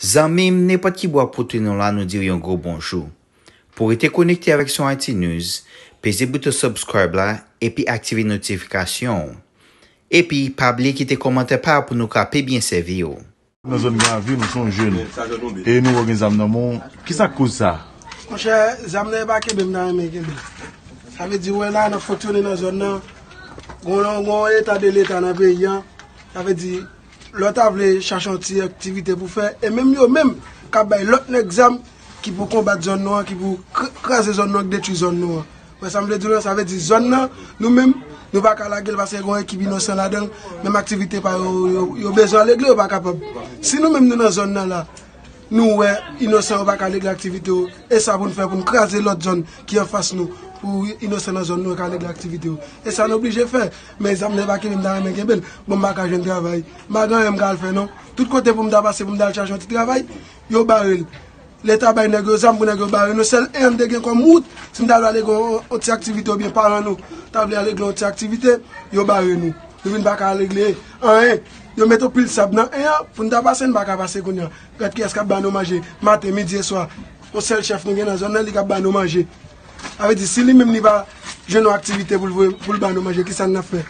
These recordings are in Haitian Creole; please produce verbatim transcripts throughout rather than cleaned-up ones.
Zanmi m, nenpòt ki bò w ap koute nou la, nou di w yon gwo bonjou. Pou w rete konekte avèk Son Haiti News, peze bouton subscribe la epi aktive notifikasyon w. Epi, pa bliye kite kòmantè pa w pou nou ka pi byen sèvi w. Nan zòn Gravin, ou se yon jèn. E nou wè w gen zam nan men w. Kisa k koz sa? Monchè, zam nan e pa kenbe m ta renmen kenbe. Sa vle di, ou wè la, n ap fonksyone nan zòn nan. Gon, gon eta de leta nan peyi a. Sa vle di, lè w ta vle chache yon ti aktivite pou fè, e menm yo menm k ap bay lòt nèg zam ki pou konbat zòn nou an, ki pou kr-, kraze zòn nou an, ki detwi zòn nou an. Wè sa m vle di w la, sa vle di zòn nan, nou menm, nou pa ka lage l paske gen yon ekip inosan ladan l, menm aktivite pa yo, yo, yo bezwen al regle, yo pa kapab. Si nou menm nou nan zòn nan la, nou wè inosan yo pa ka regle aktivite yo, e sa pou n fè pou n kraze lòt zòn ki anfas nou, pou inosan nan zòn nou yo ka regle aktivite yo. E sa n oblije fè, men zam nan e pa kenbe m ta renmen kenbe l, bon m pa ka jwenn travay, m pa gen anyen m ka al fè non. Tout kote pou m ta pase pou m ta al chache yon ti travay, yo bare l. Leta bay nèg yo zam pou nèg yo bare nou. Sèl en an n te gen kòm wout, si n ta vle al regle yon, yon ti aktivite oubyen paran nou ta vle al regle yon ti aktivite, yo bare nou. Nou vin pa ka al regle anyen. Yo mete yon pil sab nan en an pou n ta pase, n pa ka pase kounye a. Gad kiyès k ap ba nou manje maten, midi e swa. Yon sèl chèf nou gen nan zòn nan, li k ap ba nou manje. Sa vle di, si li menm li pa jwenn yon aktivite pou l voye, pou l ba nou manje, kisa n ap fè?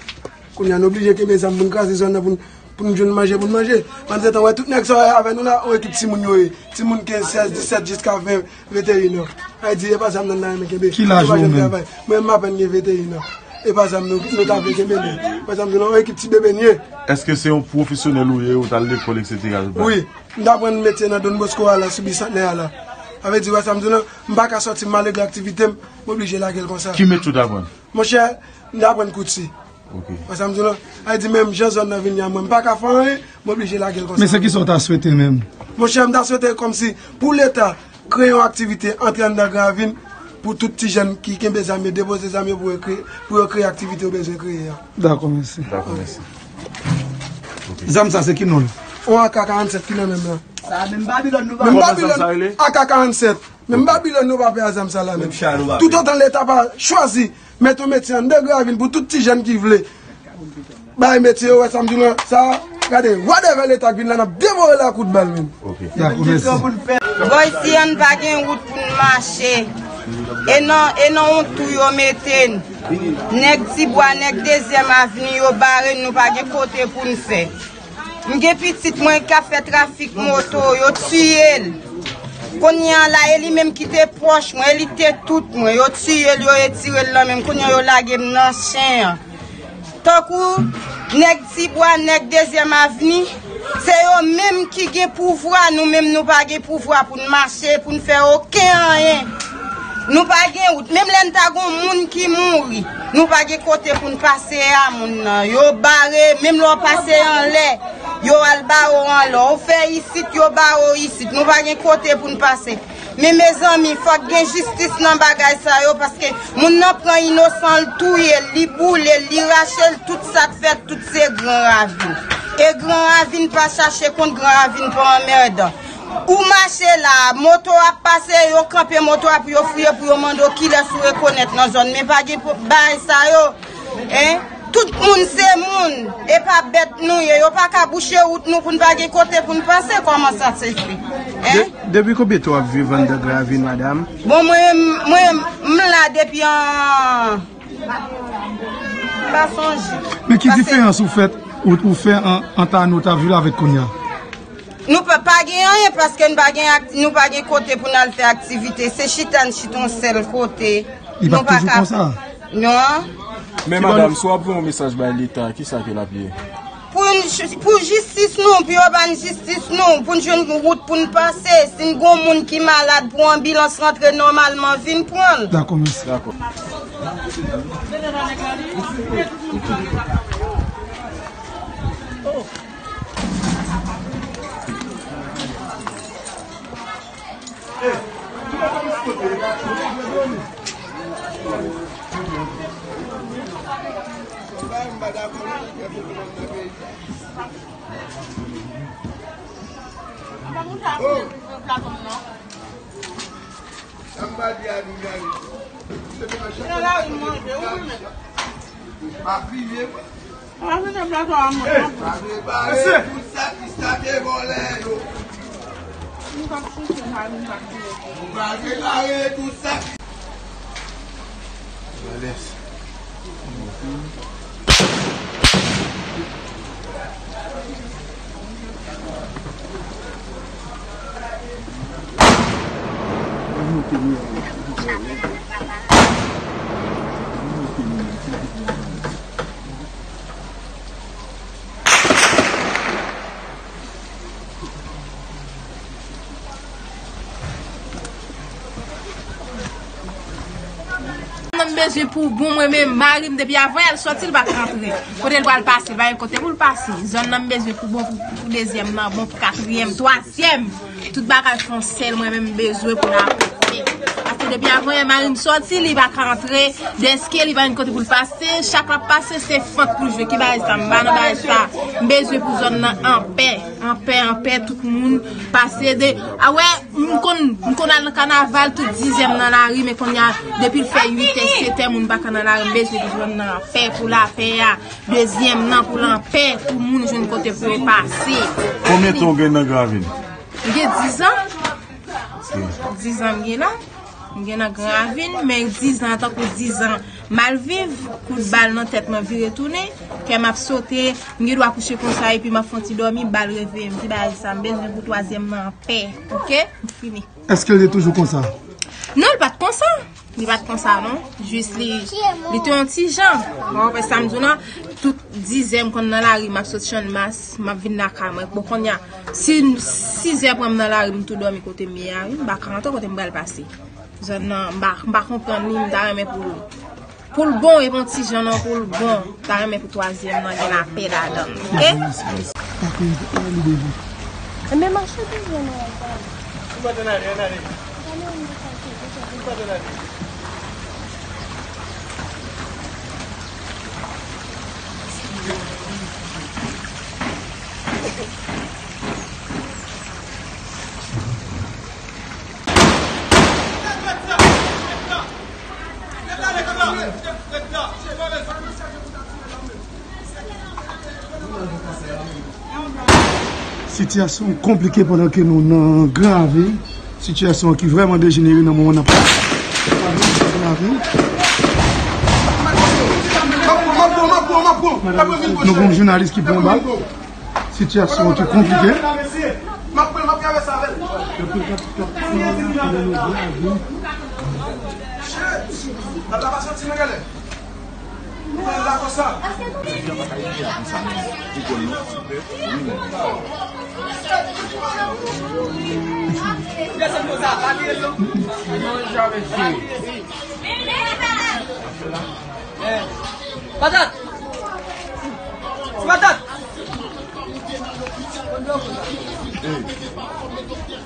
Kounye a, n oblije kenbe zam pou n kraze zòn nan, pou n, pou n jwenn manje, pou n manje. Pandan se tan, wè, tout nèg sa w wè avè nou la, yon ekip timoun yo ye. Timoun kenz, sèz, disèt, jiska ven, venteyen an. Sa vle di, e pa zam nan n ta renmen kenbe. Ki laj ou menm? Mwen menm, m apèn gen venteyen an. E pa zam nou, nou ta vle kenbe, men. Pa zam nou, yon ekip ti bebe n ye. Èske se yon pwofesyonèl ou ye, ou t al lekòl, etsetera, tout bagay? Wi. M t aprann metye nan Don Bosco a la, sou Bisantnè a la. Sa vle di, wè sa m di w lan, m pa ka sòti, m al regle aktivite m, m oblije lage l konsa. Ki metye w t aprann? Monchè, m t aprann kouti. Ok. Wè sa m di w lan? Sa vle di, menm jan zòn nan vin ye a mwen, m pa ka fè anyen, m oblije lage l konsa. Men se kisa w ta swete menm? Monchè, m ta swete kòmsi pou Leta kreye yon aktivite antre anndan Gran Ravin pou tout ti jèn ki kenbe zam yo, depoze zam yo pou yo kreye, pou yo kreye aktivite yo bezwen kreye a. Dakò, mèsi. Dakò, mèsi. Ok. Zam sa se ki non l? On A K karannsèt ki nan men m lan. Sa menm Babilòn nou pa... Menm Babilòn, A K karannsèt. Menm Babilòn nou pa pè a zam sa la menm. Toutotan Leta pa chwazi mete yon metye anndan Gran Ravin pou tout ti jèn ki vle bay metye yo, wè sa m di w lan, sa, gade, whatever Leta k vin la, n ap devore l a kout bal menm. Ok. Dakò, mèsi. Bò isi a n pa gen wout pou n mache. E nan, e nan yon tou yo mete n. Nèg Tibwa, nèg Dezyèm Avni, yo bare n, nou pa gen kote pou n fè. M gen pitit mwen k ap fè trafik moto, yo tiye l. Kounye a la, e li menm ki te pwòch mwen, e li ki te tout mwen, yo tiye l, yo retire l nan men m. Kounye a, yo lage m nan chen an. Tankou nèg Tibwa, nèg Dezyèm Avni, se yo menm ki gen pouvwa, nou menm nou pa gen pouvwa pou n mache, pou n fè okenn anyen. Nou pa gen wout. Menm lè n ta gon moun ki mouri, nou pa gen kote pou n pase a moun nan. Yo bare, menm lè w pase anlè, yo al bare w anlè. Ou fè isit, yo bare w isit. Nou pa gen kote pou n pase. Men mezanmi, fòk gen jistis nan bagay sa yo, paske moun nan pran inosan, l touye l, li boule l, li rache l, tout sa k fèt, tout se Gran Ravin. E Gran Ravin pa chache kont, Gran Ravin pa anmèdan. Ou mache la, moto ap pase, yo kanpe moto a pou yo fouye, pou yo mande w kilès ou rekonèt nan zòn. Men pa gen po-, bagay sa yo. Hein? Tout moun se moun, e pa bèt nou ye. Yo pa ka bouche wout nou pou n pa gen kote pou n pase. Kòman sa se fè? Hein? De-, depi konbyen tan w ap viv anndan Gran Ravin, madanm? Bon, mwen, mwen, m la depi an, m pa sonje. Men ki diferans ou fèt, ou, ou fè an, ant ane w t ap viv la avèk kounye a? Nou pa, pa gen anyen paske n pa gen ak-, nou pa gen kote pou n al fè aktivite. Se chita n chita yon sèl kote. Li p ap toujou konsa? Non. Men madanm, si w ap voye yon mesaj bay Leta, kisa ke l ap ye? Pou n, pou jistis nou, pou yo ban n jistis nou, pou n jwenn wout pou n pase. Si n gon moun ki malad, pou anbilans rantre nòmalman, vin pran l. Dakò, mèsi. Dakò. Pa kriye, mwen. Prepare tout sa ki sa te vòlè yo. Nan m bezwen pou bon, mwen menm, mari m, depi avan yè l sòti, li pa t rantre. Kote l pral pase, pa gen kote pou l pase. Zòn nan m bezwen pou bon, pou, pou dezyèm nan, bon, pou katriyèm, twazyèm. Tout bagay fè yon sèl, mwen menm, m bezwen pou n ap fè. Paske depi avan yè mari m sòti, li pa ka rantre. Dèske li pa gen kote pou l pase, chak l ap pase, se fant pou l jwe. Ki bagay sa? M pa nan bagay sa. M bezwen pou zòn nan anpè. Anpè, anpè, tout moun pase de. A wè, m konn, m konn al nan kanaval, tout dizyèm nan lari, men kounye a, depi l fè uit è, sèt è, moun pa ka nan lari, m bezwen pou zòn nan anpè, pou lapè a, dezyèm nan, pou l anpè, pou moun jwenn kote pou yo pase. Konbyen tan w gen nan Gravin? M gen diz an. Diz an m gen la. M gen nan Gran Ravin, men diz an, tankou diz an, m al viv, kout bal nan tèt mwen vire tounen, kè m ap sote, m gen dwa kouche konsa, epi m ap fè yon ti dòmi, bal reveye m, ki bagay sa, m bezwen pou twazyèm nan anpè, oke? M fini. Èske l te toujou konsa? Non, l pa t konsa. Li pa t konsa, non. Jis li, li te yon ti jan. Ou konprann sa m di w lan? Tout diz è m konn nan lari, m ap sot Channmas, m ap vin lakay mwen. Bon, kounye a, si sis è pran m nan lari, m tou dòmi kote m ye a, wi. M pa ka antre kote m pral pase. Zòn nan, m pa, m pa konprann li, m ta renmen pou l, pou l bon, e bon ti jan nan pou l bon. M ta renmen pou twazyèm nan gen lapè ladan l, oke? Enben, mache devan nan anba. Sitiyasyon konplike pandan ke nou nan Gran Ravin. Sitiyasyon ki vrèman dejenere nan moman n ap pale. Nou gen yon jounalis ki pran bal. Sitiyasyon ki konplike. Patat! Ti patat!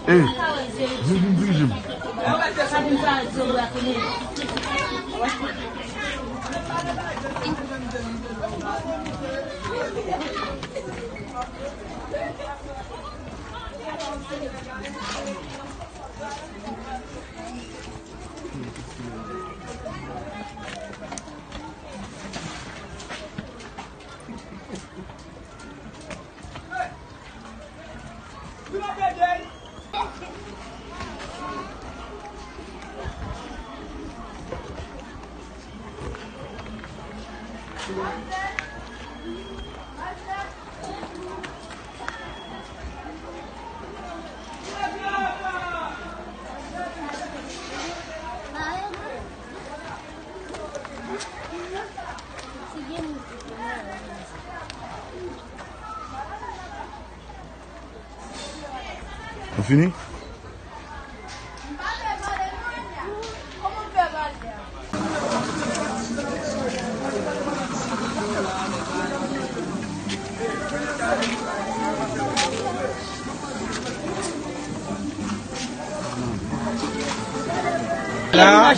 Ey! Ey! Vin, vin dirije m. Nou fini? La,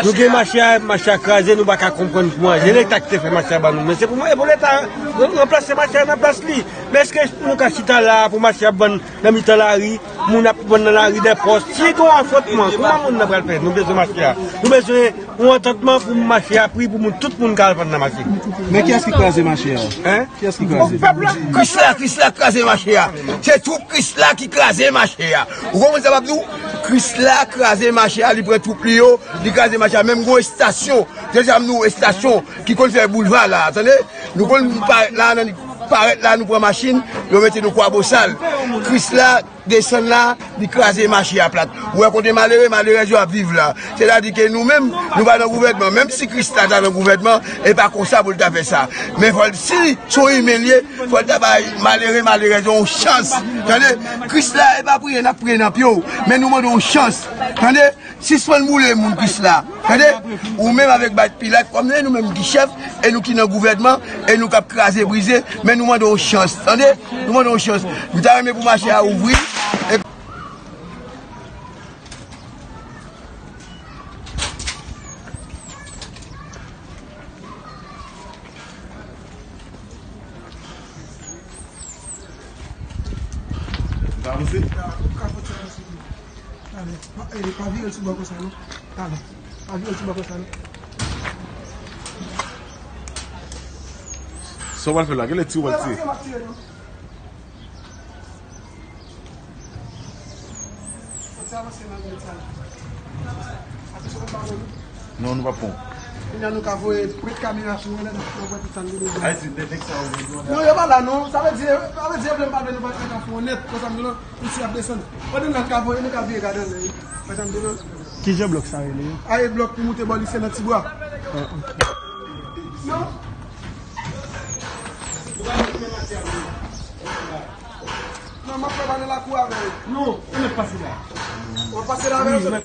nou gen mache a, mache a kraze, nou pa ka konprann pou manje. Leta ki te fè mache a ban nou, men se pou manje pou Leta. Ranplase mache a nan plas li. Men èske nou ka chita la pou mache ap vann nan mitan lari, moun ap vann nan lari dèpòs? Si gen yon afwontman, kòman moun nan pral fè? Nou bezwen mache a. Nou bezwen yon antantman pou mache a pri pou moun, tout moun ka al vann nan mache. Men kiyès ki kraze mache a? Hein? Kiyès ki kraze? Pèp la, Krisla, Krisla kraze mache a. Se twoup Krisla ki kraze mache a. Ou konprann sa m ap di w? Krisla kraze mache a, li pran twoup li yo, li kraze mache a. Menm gon estasyon, deja m di w estasyon ki konn fè boulva la, tande? Nou konn parèt la, nan parèt la, nou pran machin, yo mete nou Kwabosal. Krisla desann la, li kraze mache a plat. Ou wè kote malere, malerèz yo ap viv la. Sètadi ke nou menm, nou pa nan gouvènman. Menm si Krisla ta nan gouvènman, e pa konsa pou l ta fè sa. Men fò l, si se yon imen li ye, fò l ta bay malere, malerèz yo yon chans. Tande? Krisla, e pa priye, n ap priye nan pye w. Men nou mande yon chans. Tande? Sispann boule moun Krisla. Tande? Ou menm avèk Bat Pilat, kòm e nou menm ki chèf, e nou ki nan gouvènman, e nou k ap kraze brize, men nou mande yon chans. Tande? Nou mande yon chans. M ta renmen pou mache a ouvri. E Talè. Pa, eh, pa vire l sou bò konsa, non. Talè. Pa vire l sou bò konsa, non. Sa w pral fè la? Kilè ti w pral tire? Mwen pa tire, mwen pa tire, non. Fò ti avanse nan lè sa. Avanse nan balon. Non, nou pa pon. Kounye a nou ka voye prèt kamera sou mwen, lè nou pran tout sa nou bezwen. Ay, si nèg sa yo bezwen. Non, yo pa la, non. Sa vle di, sa vle di, yo vle m pa vle, nou pa ka fè yon nèt. Konsa, nou, Mesye ap desann. Pandan n ap ka voye, nou ka vire gade anlè, wi. Pandan m desann. Kijan blòk sa rele? A, e blòk pou moute bò lise nan Tibwa. Non. Non, m ap fè pale lakou avè l. Non, ou mèt pase la. W ap pase la avè l?